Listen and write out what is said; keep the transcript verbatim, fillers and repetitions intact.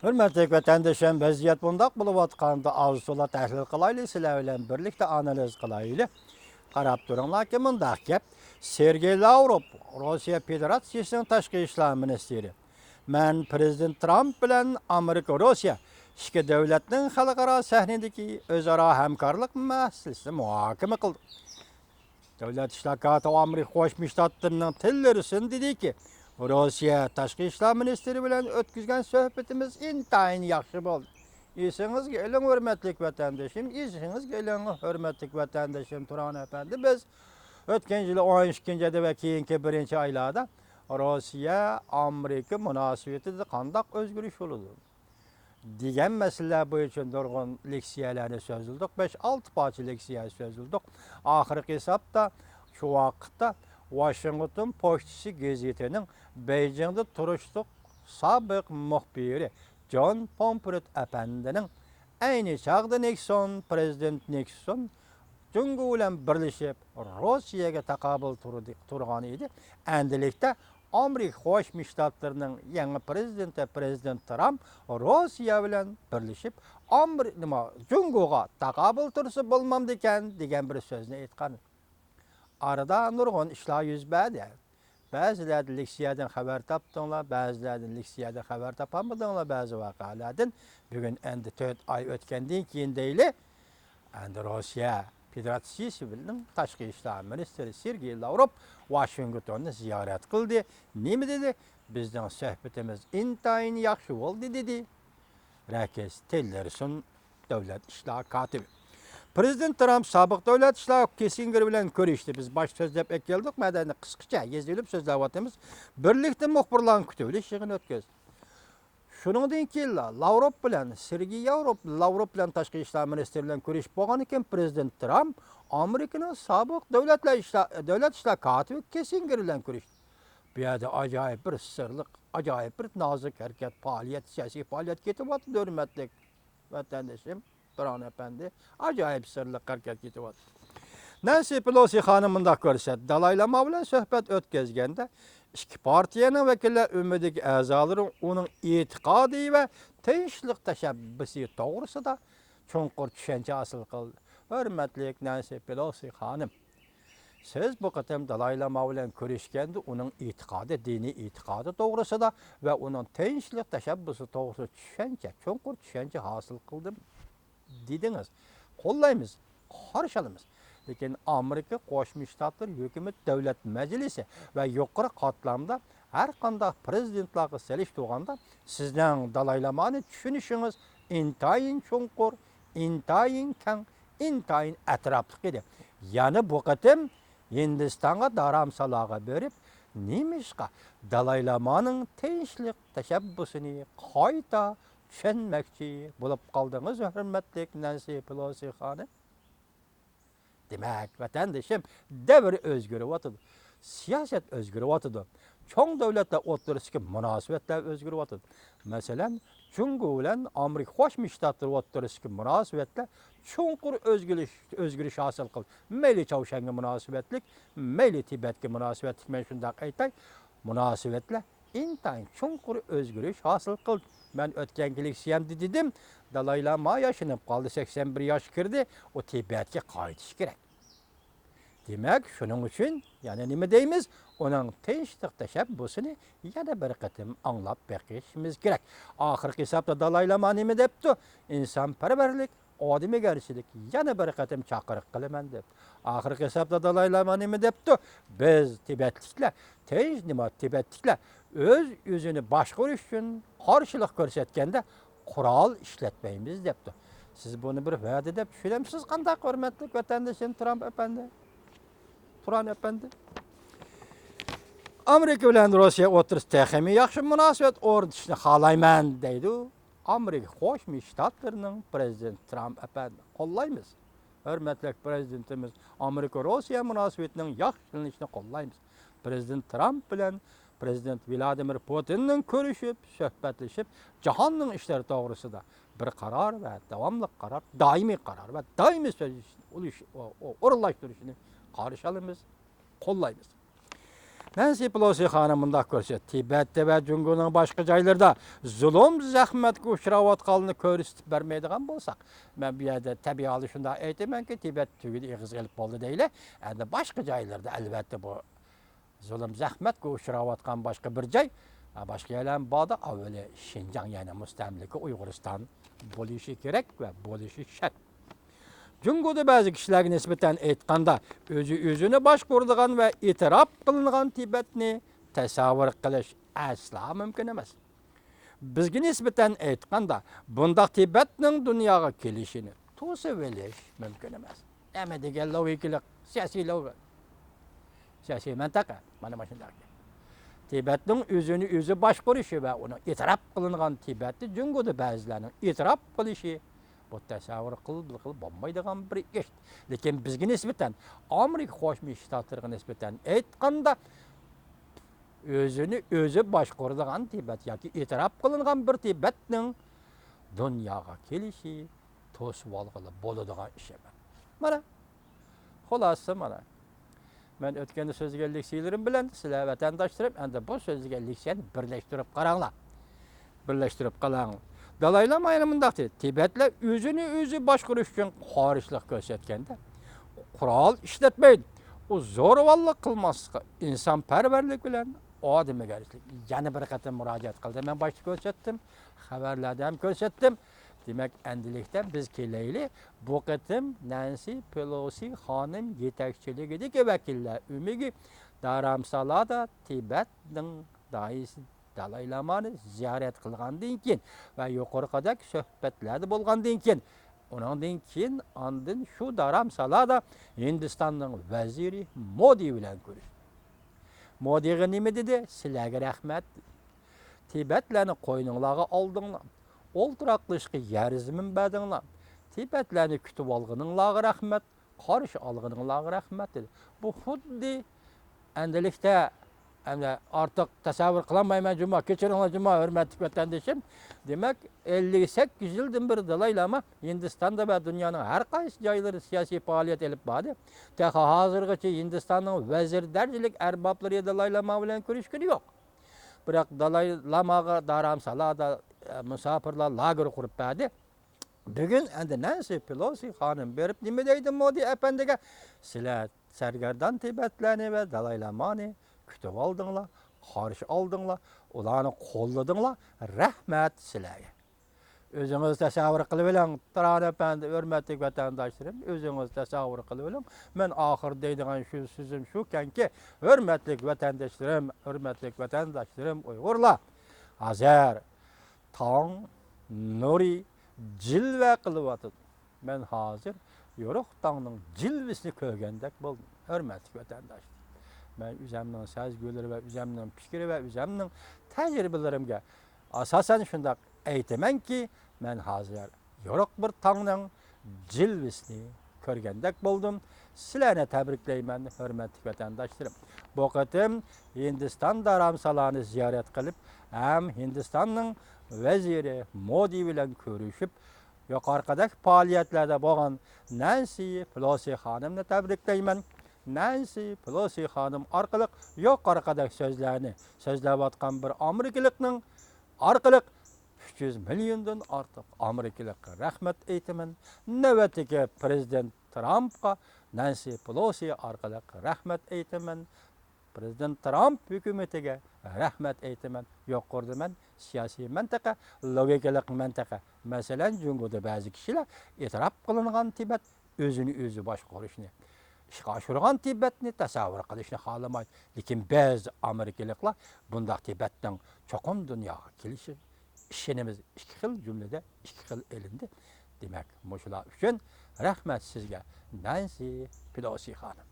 ھۆرمەتلىك ۋەتەندىشىم، ۋەزىيەت بۇنداق بولۇۋاتقاندا ئاز-تولا تەھلىل قىلايلى، سىلەر بىلەن بىرلىكتە ئانالىز قىلايلى. قاراپ تۇرۇڭلاركى، مۇنداق گەپ. سېرگېي لاۋروف، روسىيە فېدېراتسىيىسىنىڭ تاشقى ئىشلار مىنىستىرى، مەن پىرېزىدېنت ترامپ بىلەن ئامېرىكا، روسىيە ئىككى دۆلەتنىڭ خەلقئارا سەھنىدىكى ئۆزئارا ھەمكارلىق مەسىلىسىنى مۇھاكىمە قىلدۇق. دۆلەت ئىشلار كاتىپى ئامېرىكا قوشما شتاتلىرىنىڭ تىللېرسون دېدىكى، روسىيە تاشقى ئىشلار مىنىستىرى بىلەن ئۆتكۈزگەن سۆھبىتىمىز ئىنتايىن ياخشى بولدى. ئېسىڭىزگە ئېلىڭ، ھۆرمەتلىك ۋەتەندىشىم، ئېسىڭىزگە ئېلىڭ، ھۆرمەتلىك ۋەتەندىشىم تۇرغان ئەپەندى، بىز ئۆتكەن يىلى ئون ئىككىنچى ئايدا ۋە كېيىنكى بىرىنچى ئايلاردا روسىيە ئامېرىكا مۇناسىۋىتىدە قانداق ئۆزگىرىش بولىدۇ؟ دېگەن مەسىلىلەر بويىچە نۇرغۇن لېكسىيەلەرنى سۆزلىدۇق. بەش، ئالتە پارچە لېكسىيە سۆزلىدۇق. ئاخىرقى ھېسابتا شۇ ۋاقىتتا ۋاشىنگتون پوچتىسى گېزىتىنىڭ بېيجىڭدا تۇرۇشلۇق سابىق مۇخبىرى جون پومپرېت ئەپەندىنىڭ، ئەينى چاغدا نىكسون، پىرېزىدېنت نىكسون جۇڭگو بىلەن بىرلىشىپ روسىيەگە تاقابىل تۇردى، تۇرغان ئىدى. ئەمدىلىكتە ئامېرىكا قوشما شتاتلىرىنىڭ يېڭى پىرېزىدېنتى پىرېزىدېنت ترامپ روسىيە بىلەن بىرلىشىپ، ئامېرى-، نېمە، جۇڭگوغا تاقابىل تۇرسا بولمامدىكەن دېگەن بىر سۆزنى ئېيتقان. ئارىدا نۇرغۇن ئىشلار يۈز بەردى. بەزىلەردىن لېكسىيەدىن خەۋەر تاپتىڭلار، بەزىلەردىن لېكسىيەدىن خەۋەر تاپالمىدىڭلار، بەزى ۋەقەلەردىن. بۈگۈن ئەمدى تۆت ئاي ئۆتكەندىن كېيىن دەيلى، ئەمدى روسىيە فېدېراتسىيىسىنىڭ تاشقى ئىشلار مىنىستىرى سېرگېي لاۋروف ۋاشىنگتوننى زىيارەت قىلدى. نېمە دېدى؟ بىزنىڭ سۆھبىتىمىز ئىنتايىن ياخشى بولدى، دېدى. رەكىس تىللېرسون دۆلەت ئىشلار كاتىپى. پىرېزىدېنت ترامپ سابىق دۆلەت ئىشلار كىسسىنگېر بىلەن كۆرۈشتى. بىز باش سۆزلەپ ئەكەلدۇق، مەدەنى قىسقىچە يېزىۋېلىپ سۆزلەۋاتىمىز. بىرلىكتە مۇخبىرلارنىڭ كۈتۈۋېلىش يىغىنى ئۆتكۈزدى. شۇنىڭدىن كېيىنلا لاۋروف بىلەن، سېرگېي لاۋروف، لاۋروف بىلەن تاشقى ئىشلار مىنىستىرى بىلەن كۆرۈشۈپ بولغاندىن كېيىن، پىرېزىدېنت ترامپ ئامېرىكىنىڭ سابىق دۆلەتلەر ئىشلار، دۆلەت ئىشلار كاتىپى كىسسىنگېر بىلەن كۆرۈشتى. بۇ يەردە ئاجايىپ بىر سىرلىق، ئاجايىپ بىر نازۇك ھەرىكەت، پائالىيەت، سىياسىي پائالىيەت كېتىۋاتىدۇ، ھۆرمەتلىك ۋەتەندىشىم تۇرغان ئەپەندى. ئاجايىپ سىرلىق ھەرىكەت كېتىۋاتىدۇ. نەنسى پېلوسى خانىم مۇنداق كۆرسەتتى، دالاي لاما بىلەن سۆھبەت ئۆتكۈزگەندە، ئىككى پارتىيەنىڭ ۋەكىللەر ئۆمىكىدىكى ئەزالىرى ئۇنىڭ ئېتىقادى ۋە تىنچلىق تەشەببۇسى توغرىسىدا چوڭقۇر چۈشەنچە ھاسىل قىلدى. ھۆرمەتلىك نەنسى پېلوسى خانىم، سىز بۇ قېتىم دالاي لاما بىلەن كۆرۈشكەندە ئۇنىڭ ئېتىقادى، دىنىي ئېتىقادى توغرىسىدا ۋە ئۇنىڭ تىنچلىق تەشەببۇسى توغرىسىدا چۈشەنچە، چوڭقۇر چۈشەنچە ھاسىل قىلدىم دېدىڭىز. قوللايمىز، قارشى ئالىمىز. لېكىن ئامېرىكا قوشما شتاتلىرى ھۆكۈمەت، دۆلەت مەجلىسى ۋە يۇقىرى قاتلامدا ھەر قانداق پىرېزىدېنتلارغا سېلىشتۇرغاندا سىزنىڭ دالاي لامانى چۈشىنىشىڭىز ئىنتايىن چوڭقۇر، ئىنتايىن كەڭ، ئىنتايىن ئەتراپلىق ئىدى. يەنە بۇ قېتىم ھىندىستانغا دارامسالاغا بېرىپ، نېمىشقا دالاي لامانىڭ تىنچلىق تەشەببۇسىنى قايتا چۈشەنمەكچى بولۇپ قالدىڭىز، ھۆرمەتلىك نەنسى پېلوسى خانىم؟ دېمەك، ۋەتەندىشىم، دەۋر ئۆزگىرىۋاتىدۇ. سىياسەت ئۆزگىرىۋاتىدۇ. چوڭ دۆلەتلەر ئوتتۇرىسىدىكى مۇناسىۋەتلەر ئۆزگىرىۋاتىدۇ. مەسىلەن، جۇڭگو بىلەن ئامېرىكا قوشما شتاتلىرى ئوتتۇرىسىدىكى مۇناسىۋەتلەر چوڭقۇر ئۆزگىرىش، ئۆزگىرىش ھاسىل قىلدى. مەيلى چاۋشيەنگە مۇناسىۋەتلىك، مەيلى تىبەتكە مۇناسىۋەتلىك، مەن شۇنداق ئېيتاي، مۇناسىۋەتلەر ئىنتايىن چوڭقۇر ئۆزگىرىش ھاسىل قىلدى. مەن ئۆتكەنكى لېكسىيەمدە دېدىم، دالاي لاما ياشىنىپ قالدى، سەكسەن بىر ياش كىردى، ئۇ تىبەتكە قايتىشى كېرەك. دېمەك، شۇنىڭ ئۈچۈن يەنە نېمە دەيمىز؟ ئۇنىڭ تىنچلىق تەشەببۇسىنى يەنە بىر قېتىم ئاڭلاپ بېقىشىمىز كېرەك. ئاخىرقى ھېسابتا دالاي لاما نېمە دەپتۇ؟ ئىنسانپەرۋەرلىك، ئادىمىيگەرچىلىك، يەنە بىر قېتىم چاقىرىق قىلىمەن دەپ. ئاخىرقى ھېسابتا دالاي لاما نېمە دەپتۇ؟ بىز تىبەتلىكلەر، تىنچ نېمە، تىبەتلىكلەر ئۆز-ئۆزىنى باشقۇرۇش ئۈچۈن قارشىلىق كۆرسەتكەندە قورال ئىشلەتمەيمىز دەپتۇ. سىز بۇنى بىر ۋەدە دەپ چۈشىنەمسىز قانداق، ھۆرمەتلىك ۋەتەندىشىم ترامپ ئەپەندى؟ تۇران ئەپەندى. ئامېرىكا بىلەن روسىيە ئوتتۇرىسىدا تېخىمۇ ياخشى مۇناسىۋەت ئورنىتىشنى خالايمەن، دەيدۇ ئامېرىكا قوشما شتاتلىرىنىڭ پىرېزىدېنتى ترامپ ئەپەندى. قوللايمىز. ھۆرمەتلىك پىرېزىدېنتىمىز ئامېرىكا روسىيە مۇناسىۋىتىنىڭ ياخشىلىنىشىنى قوللايمىز. پىرېزىدېنت ترامپ بىلەن پىرېزىدېنت ۋلادىمىر پۇتىننىڭ كۆرۈشۈپ، سۆھبەتلىشىپ، جاھاننىڭ ئىشلىرى توغرىسىدا بىر قارار ۋە داۋاملىق قارار، دائىمىي قارار ۋە دائىمىي سۆزلىشىشنى ئۇلىش-، ئو-، ئو-، ئورۇنلاشتۇرۇشىنى قارشى ئالىمىز، قوللايمىز. نەنسى پېلوسى خانىم مۇنداق كۆرسىتىدۇ، تىبەتتە ۋە جۇڭگونىڭ باشقا جايلىرىدا زۇلۇم، زەخمەتكە ئۇچراۋاتقانلىقىنى كۆرسىتىپ بەرمەيدىغان بولساق، مەن بۇ يەردە تەبىئىي ھالدا شۇنداق ئېيتىمەنكى، تىبەت تۈگىدى، ئېغىزغا ئېلىپ بولدى دەيلى. ئەمدى باشقا جايلىرىدا، ئەلۋەتتە، بۇ زۇلۇم، زەخمەتكە ئۇچراۋاتقان باشقا بىر جاي، ھە، باشقا يەرلەرمۇ باردا، ئەۋۋىلى شىنجاڭ، يەنى مۇستەملىكە ئۇيغۇرىستان بولۇشى كېرەك ۋە بولۇشى شەرت. جۇڭگودا بەزى كىشىلەرگە نىسبەتەن ئېيتقاندا، ئۆزى ئۆزىنى باشقۇرىدىغان ۋە ئېتىراپ قىلىنغان تىبەتنى تەسەۋۋۇر قىلىش ئەسلا مۇمكىن ئەمەس. بىزگە نىسبەتەن ئېيتقاندا، بۇنداق تىبەتنىڭ دۇنياغا كېلىشىنى توسۇۋېلىش مۇمكىن ئەمەس. نېمە دېگەن لوگىكىلىق سىياسىي لوگىكا؟ سىياسىي مەنتىق، مانا مۇشۇنداق گەپ. تىبەتنىڭ ئۆزىنى ئۆزى باشقۇرۇشى ۋە ئۇنىڭ ئېتىراپ قىلىنغان تىبەتتە جۇڭگودا بەزىلەرنىڭ ئېتىراپ قىلىشى، بۇ تەسەۋۋۇر قىلىپ بولمايدىغان بىر ئىش. لېكىن بىزگە نىسبەتەن، ئامېرىكا قوشما شتاتلىرىغا نىسبەتەن ئېيتقاندا، ئۆزىنى ئۆزى باشقۇرىدىغان تىبەت ياكى ئېتىراپ قىلىنغان بىر تىبەتنىڭ دۇنياغا كېلىشى توسۇۋالغىلى بولىدىغان ئىش ئەمەس. مانا، خۇلاسە مانا. مەن ئۆتكەندە سۆزلىگەن لېكسىيەلىرىم بىلەن سىلەر ۋەتەنداشلىرىم ئەمدى بۇ سۆزلىگەن لېكسىيەنى بىرلەشتۈرۈپ قاراڭلار. بىرلەشتۈرۈپ قاراڭ. دالاي لاما يەنە مۇنداق دېدى، تىبەتلەر ئۆزىنى ئۆزى باشقۇرۇش ئۈچۈن قارشىلىق كۆرسەتكەندە، قورال ئىشلەتمەيدۇ. ئۇ زورىۋاللىق قىلماسلىققا، ئىنسانپەرۋەرلىك بىلەن ئادىمىگەرچىلىك. يەنە بىر قېتىم مۇراجىئەت قىلدىم. مەن باشتا كۆرسەتتىم، خەۋەرلەردە ھەم كۆرسەتتىم. دېمەك، ئەندىلىكتە بىز كېلەيلى، بۇ قېتىم نەنسى پېلوسى خانىم يېتەكچىلىكىدىكى ۋەكىللەر ئۆمىكى دارامسالادا تىبەتنىڭ داھىيسى دالاي لامانى زىيارەت قىلغاندىن كېيىن ۋە يۇقىرىقىدەك سۆھبەتلەردە بولغاندىن كېيىن، ئۇنىڭدىن كېيىن ئاندىن شۇ دارامسالادا ھىندىستاننىڭ ۋەزىرى مودى بىلەن كۆرۈشتى. مودىغا نېمە دېدى؟ سىلەرگە رەھمەت. تىبەتلەرنى قوينۇڭلارغا ئالدىڭلار. ئولتۇراقلىشىشقا يەر زېمىن بەردىڭلار. تىبەتلەرنى كۈتۈۋالغىنىڭلارغا رەھمەت. قارشى ئالغىنىڭلارغا رەھمەت، دېدى. بۇ خۇددى ئەندىلىكتە، ئەمدى ئارتۇق تەسەۋۋۇر قىلالمايمەن جۇمۇ، كەچۈرۈڭلار جۇمۇ، ھۆرمەتلىك ۋەتەندىشىم. دېمەك، ئەللىك سەككىز يىلدىن بېرى دالاي لاما ھىندىستاندا ۋە دۇنيانىڭ ھەر قايسى جايلىرىدا سىياسىي پائالىيەت ئېلىپ باردى. تېخى ھازىرغىچە ھىندىستاننىڭ ۋەزىر دەرىجىلىك ئەربابلىرى دالاي لاما بىلەن كۆرۈشكىنى يوق. بىراق دالاي لاماغا دارامسالادا، ئە، مۇساپىرلار لاگېرى قۇرۇپ بەردى. بۈگۈن ئەمدى نەنسى پېلوسى خانىم بېرىپ نېمە دەيدۇ مودى ئەپەندىگە؟ سىلەر سەرگەردان تىبەتلەرنى ۋە دالاي لامانى كۈتۈۋالدىڭلار، قارشى ئالدىڭلار، ئۇلارنى قوللىدىڭلار، رەھمەت سىلەرگە. ئۆزىڭىز تەسەۋۋۇر قىلىۋېلىڭ، تۇران ئەپەندى، ھۆرمەتلىك ۋەتەنداشلىرىم، ئۆزىڭىز تەسەۋۋۇر قىلىۋېلىڭ. مەن ئاخىر دەيدىغان شۇ سۆزۈم شۇكەنكى، ھۆرمەتلىك ۋەتەنداشلىرىم، ھۆرمەتلىك ۋەتەنداشلىرىم ئۇيغۇرلار، ھازىر تاڭ نۇرى جىلۋە قىلىۋاتىدۇ. مەن ھازىر يورۇق تاڭنىڭ جىلۋىسىنى كۆرگەندەك بولدۇم، ھۆرمەتلىك ۋەتەنداشلار. مەن ئۆزەمنىڭ سەزگۈلىرى ۋە ئۆزەمنىڭ پىكرى ۋە ئۆزەمنىڭ تەجرىبىلىرىمگە ئاساسەن شۇنداق ئېيتىمەنكى، مەن ھازىر يورۇق بىر تاڭنىڭ جىلۋىسىنى كۆرگەندەك بولدۇم. سىلەرنى تەبرىكلەيمەن، ھۆرمەتلىك ۋەتەنداشلىرىم. بۇ قېتىم ھىندىستان دارامسالانى زىيارەت قىلىپ، ھەم ھىندىستاننىڭ ۋەزىرى مودى بىلەن كۆرۈشۈپ، يۇقىرىقىدەك پائالىيەتلەردە بولغان نەنسى پېلوسى خانىمنى تەبرىكلەيمەن. نەنسى پېلوسى خانىم ئارقىلىق يۇقىرىقىدەك سۆزلەرنى سۆزلەۋاتقان بىر ئامېرىكىلىقنىڭ ئارقىلىق ئۈچ يۈز مىليوندىن ئارتۇق ئامېرىكىلىققا رەھمەت ئېيتىمەن. نۆۋەتتىكى پرېزىدېنت ترامپقا نەنسى پېلوسى ئارقىلىق رەھمەت ئېيتىمەن. پرېزىدېنت ترامپ ھۆكۈمىتىگە رەھمەت ئېيتىمەن. يۇقىرىدا مەن سىياسىي مەنتىقە، لوگىكىلىق مەنتىقە، مەسىلەن، جۇڭگودا بەزى كىشىلەر ئېتىراپ قىلىنغان تىبەت ئۆزىنى ئۆزى باشقۇرۇشنى، ئىشقا ئاشۇرغان تىبەتنى تەسەۋۋۇر قىلىشنى خالىمايدۇ. لېكىن بىز ئامېرىكىلىقلار بۇنداق تىبەتنىڭ چوقۇم دۇنياغا كېلىشى، ئىشىنىمىز. ئىككى خىل جۈملىدە ئىككى خىل ئېلىندى. دېمەك، مۇشۇلار ئۈچۈن رەھمەت سىزگە، نەنسى پېلوسى خانىم.